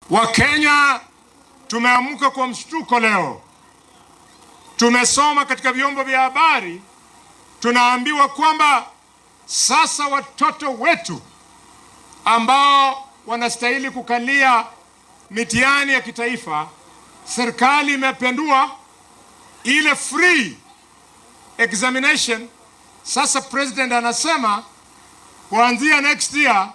Wakenya tumeamka kwa mshtuko leo. Tumesoma katika vyombo vya habari, tunaambiwa kwamba sasa watoto wetu ambao wanastahili kukalia mitihani ya kitaifa, serikali imependua ile free examination. Sasa president anasema kuanzia next year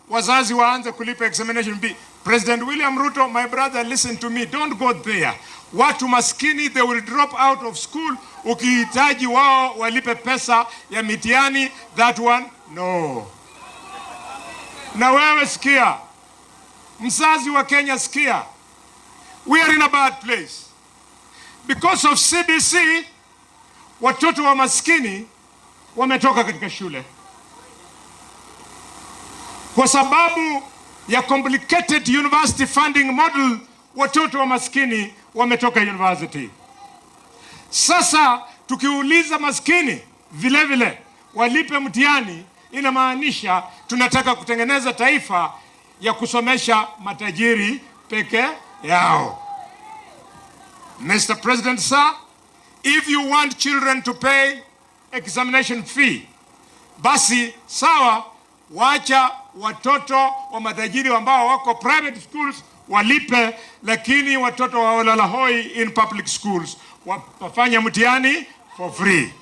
wazazi waanze kulipa examination fee. President William Ruto, my brother, listen to me, don't go there. Watu maskini, they will drop out of school. Ukihitaji wao walipe pesa ya mitihani, that one no. Na wewe sikia, mzazi wa Kenya sikia, we are in a bad place because of CBC. Watoto wa maskini wametoka katika shule kwa sababu ya complicated university funding model. Watoto wa maskini wametoka university. Sasa tukiuliza maskini vile vile walipe mtihani, inamaanisha tunataka kutengeneza taifa ya kusomesha matajiri peke yao. Mr. President, sir, if you want children to pay examination fee, basi sawa, wacha watoto wa matajiri ambao wako private schools walipe, lakini watoto wa walalahoi in public schools wafanye mtihani for free.